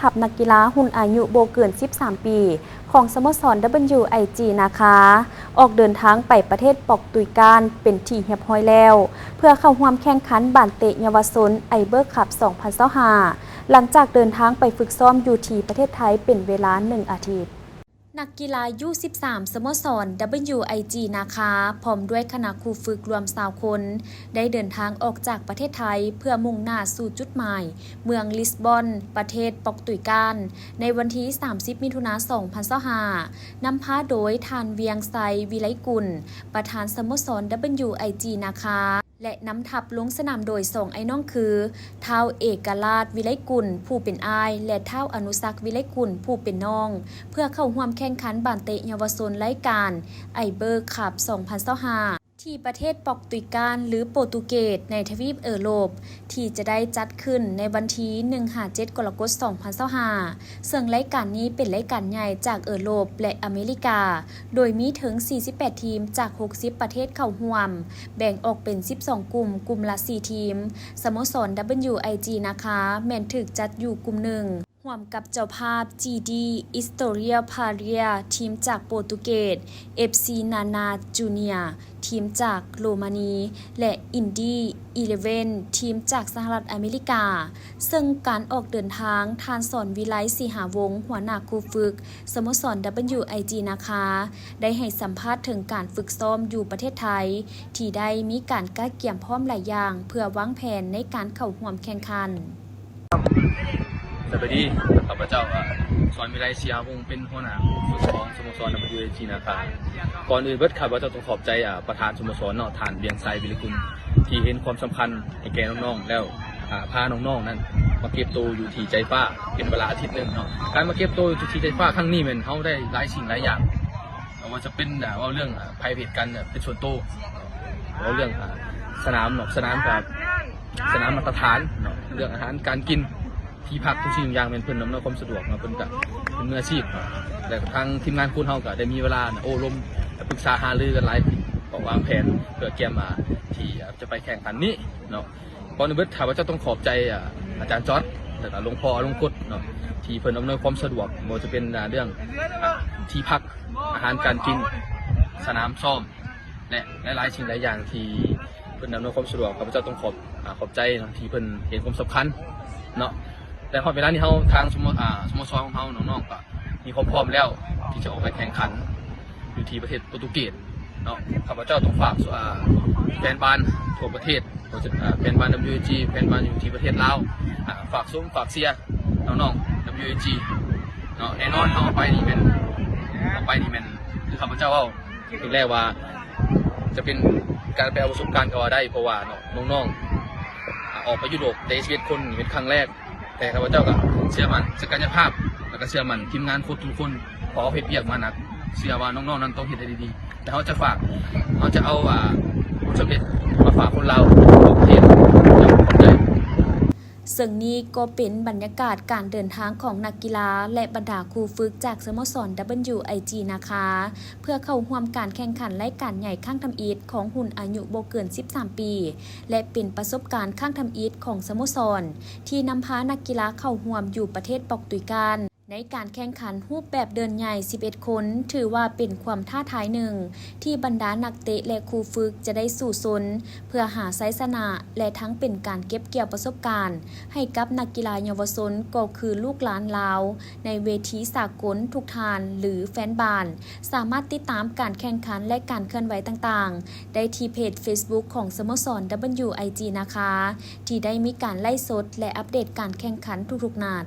ທັບນັກກິລາຮຸ່ນອາຍຸບໍ່ເກີນສິບສາມປີ ຂອງສະໂມສອນ WIG ນາຄາ ອອກເດີນທາງໄປປະເທດປອກຕຸຍການເປັນທີ່ຮຽບຮ້ອຍແລ້ວ ເພື່ອເຂົ້າຮ່ວມແຂ່ງຂັນບານເຕະເຍົາວະຊົນ Iber Cup ສອງພັນຊາວຫ້າ ຫຼັງຈາກເດີນທາງໄປຝຶກຊ້ອມຢູ່ທີ່ປະເທດໄທເປັນເວລາໜຶ່ງອາທິດ. ນັກກິລາ ຢູສິບສາມ ສະໂມສອນ WIG ນາຄາ ພ້ອມດ້ວຍຄະນະຄູຝຶກລວມຊາວຄົນ ໄດ້ເດີນທາງອອກຈາກປະເທດໄທ ເພື່ອມຸ່ງໜ້າສູ່ຈຸດໝາຍ ເມືອງລິສບອນ ປະເທດປອກຕຸຍການ ໃນວັນທີສາມສິບ ມິຖຸນາ ສອງພັນຊາວຫ້າ ນຳພາໂດຍທ່ານ ວຽງໄຊ ວິໄລກຸນ ປະທານສະໂມສອນ WIG ນາຄາ ແລະ ນຳທັບລົງສະໜາມໂດຍສອງອ້າຍນ້ອງຄື ທ້າວ ເອກະລາດ ວິໄລກຸນ ຜູ້ເປັນອ້າຍ ແລະ ທ້າວ ອະນຸສັກ ວິໄລກຸນ ຜູ້ເປັນນ້ອງ ເພື່ອເຂົ້າຮ່ວມແຂ່ງຂັນບານເຕະເຍົາວະຊົນລາຍການ Iber Cup ສອງພັນຊາວຫ້າ ທີ່ປະເທດປອກຕຸຍການ ຫຼື ໂປຣຕຸເກດ ໃນທະວີບເອີຣົບ ທີ່ຈະໄດ້ຈັດຂຶ້ນໃນວັນທີໜຶ່ງຫາເຈັດ ກໍລະກົດ ສອງພັນຊາວຫ້າ ເຊິ່ງລາຍການນີ້ເປັນລາຍການໃຫຍ່ຈາກເອີຣົບ ແລະ ອາເມລິກາ ໂດຍມີເຖິງສີ່ສິບແປດທີມຈາກຫົກສິບປະເທດເຂົ້າຮ່ວມ, ແບ່ງອອກເປັນສິບສອງກຸ່ມ, ກຸ່ມລະສີ່ທີມ. ສະໂມສອນ WIG ນາຄາ ແມ່ນຖືກຈັດຢູ່ກຸ່ມໜຶ່ງ ຮ່ວມກັບເຈົ້າພາບ GD Estoria Praia ທີມຈາກໂປຣຕຸເກດ, FC Nana Junior ທີມຈາກໂຣມານີ ແລະ Indy Eleven ທີມຈາກສະຫະລັດອາເມລິກາ. ເຊິ່ງການອອກເດີນທາງ ທ່ານ ສອນວິໄລ ສີຫາວົງ ຫົວໜ້າຄູຝຶກສະໂມສອນ WIG ນາຄາ ໄດ້ໃຫ້ສຳພາດເຖິງການຝຶກຊ້ອມຢູ່ປະເທດໄທ ທີ່ໄດ້ມີການກະກຽມພ້ອມຫຼາຍຢ່າງ ເພື່ອວາງແຜນໃນການເຂົ້າຮ່ວມແຂ່ງຂັນ. ສະບາຍດີ, ຂ້າພະເຈົ້າ ອາ ສອນວິໄລ ສີຫາວົງ ເປັນຫົວໜ້າຄູຝຶກຂອງສະໂມສອນ WIG ນາຄາ. ກ່ອນອື່ນເບິດ ຂ້າພະເຈົ້າຕ້ອງຂອບໃຈ ອາ ປະທານສະໂມສອນເນາະ ທ່ານ ວຽງໄຊ ວິລິກຸນ ທີ່ເຫັນຄວາມສຳຄັນໃຫ້ແກ່ນ້ອງໆ ແລ້ວ ອາ ພານ້ອງໆນັ້ນມາເກັບໂຕຢູ່ທີ່ໄຈຟ້າເປັນເວລາອາທິດໜຶ່ງເນາະ. ການມາເກັບໂຕຢູ່ທີ່ໄຈຟ້າຄັ້ງນີ້ແມ່ນເຮົາໄດ້ຫຼາຍສິ່ງຫຼາຍຢ່າງ ບໍ່ວ່າຈະເປັນ ອາ ເວົ້າເລື່ອງ ອາ private ກັນ ອາ ເປັນສ່ວນໂຕ, ເວົ້າເລື່ອງ ອາ ສະໜາມເນາະ, ສະໜາມກະ ສະໜາມມາດຕະຖານເນາະ, ເລື່ອງອາຫານການກິນ, ທີ່ພັກ, ທຸກສິ່ງທຸກຢ່າງແມ່ນເພິ່ນອຳນວຍຄວາມສະດວກເນາະ, ເພິ່ນກະເປັນມືອາຊີບເນາະ. ແລະ ທາງທີມງານໂຄ້ດເຮົາກະໄດ້ມີເວລາໂອ້ລົມ ແລະ ປຶກສາຫາລືກັນຫຼາຍ ກໍວາງແຜນເພື່ອກຽມ ອາ ທີ່ຈະໄປແຂ່ງຂັນນີ້ເນາະ. ກ່ອນອື່ນເບິດ ຂ້າພະເຈົ້າຕ້ອງຂອບໃຈ ອາ ອາຈານຈອດ ແລະກະຫຼວງພໍ່ອະລົງກົດເນາະ ທີ່ເພິ່ນອຳນວຍຄວາມສະດວກ ບໍ່ວ່າຈະເປັນ ອາ ເລື່ອງ ອາ ທີ່ພັກ, ອາຫານການກິນ, ສະໜາມຊ້ອມ ແລະ ຫຼາຍໆສິ່ງຫຼາຍຢ່າງທີ່ເພິ່ນອຳນວຍຄວາມສະດວກ. ຂ້າພະເຈົ້າຕ້ອງຂອບ ອາ ຂອບໃຈເນາະ ທີ່ເພິ່ນເຫັນຄວາມສຳຄັນເນາະ. ແລະ ຮອດເວລານີ້ເຮົາ ທາງສະໂມ ອາ ສະໂມສອນຂອງເຮົາ ນ້ອງໆ ກະມີຄວາມພ້ອມແລ້ວ ທີ່ຈະອອກໄປແຂ່ງຂັນຢູ່ທີ່ປະເທດໂປຣຕຸເກດເນາະ. ຂ້າພະເຈົ້າຕ້ອງຝາກ ອາ ແຟນບານທົ່ວປະເທດ ອາ ແຟນບານ WIG ແຟນບານຢູ່ທີ່ປະເທດລາວ ອາ ຝາກຊົມຝາກເຊຍນ້ອງໆ WIG ເນາະ. ແນ່ນອນ ເຮົາໄປນີ້ແມ່ນ ເຮົາໄປນີ້ແມ່ນ ຄືຂ້າພະເຈົ້າເວົ້າ ເຖິງແລ້ວວ່າຈະເປັນການໄປເອົາປະສົບການກໍວ່າໄດ້ ເພາະວ່າເນາະ ນ້ອງໆ ອາ ອອກໄປຢູໂຣບໄດ້ສິບເອັດຄົນ ເປັນຄັ້ງແລກ, ແຕ່ຂ້າພະເຈົ້າກໍເຊື່ອໝັ້ນສັກກະຍະພາບ ແລ້ວກໍເຊື່ອໝັ້ນທີມງານໂຄ້ດທຸກຄົນ ເພາະເຮົາເຮັດວຽກມາໜັກ, ເຊື່ອວ່ານ້ອງໆນັ້ນຕ້ອງເຮັດໄດ້ດີໆ ແລະ ເຮົາຈະຝາກ ເຮົາຈະເອົາ ອາ ຜົນສຳເລັດມາຝາກຄົນລາວທົ່ວປະເທດ. ຂອບໃຈ. ເຊິ່ງນີ້ກໍເປັນບັນຍາກາດການເດີນທາງຂອງນັກກິລາ ແລະ ບັນດາຄູຝຶກຈາກສະໂມສອນ WIG ນາຄາ ເພື່ອເຂົ້າຮ່ວມການແຂ່ງຂັນລາຍການໃຫຍ່ຄັ້ງທຳອິດຂອງຮຸ່ນອາຍຸບໍ່ເກີນສິບສາມປີ ແລະ ເປັນປະສົບການຄັ້ງທຳອິດຂອງສະໂມສອນ ທີ່ນຳພານັກກິລາເຂົ້າຮ່ວມຢູ່ປະເທດປອກຕຸຍການ ໃນການແຂ່ງຂັນຮູບແບບເດີ່ນໃຫຍ່ສິບເອັດຄົນ ຖືວ່າເປັນຄວາມທ້າທາຍໜຶ່ງ ທີ່ບັນດານັກເຕະ ແລະ ຄູຝຶກຈະໄດ້ສູ້ຊົນ ເພື່ອຫາໄຊຊະນະ ແລະ ທັງເປັນການເກັບກ່ຽວປະສົບການໃຫ້ກັບນັກກິລາເຍົາວະຊົນ ກໍຄືລູກຫຼານລາວ ໃນເວທີສາກົນທຸກທ່ານ ຫຼື ແຟນບານ ສາມາດຕິດຕາມການແຂ່ງຂັນ ແລະ ການເຄື່ອນໄຫວຕ່າງໆ ໄດ້ທີ່ເພຈເຟສບຸກຂອງສະໂມສອນ WIG ນາຄາ ທີ່ໄດ້ມີການໄລຟ໌ສົດ ແລະ ອັບເດດການແຂ່ງຂັນທຸກໆນັດ.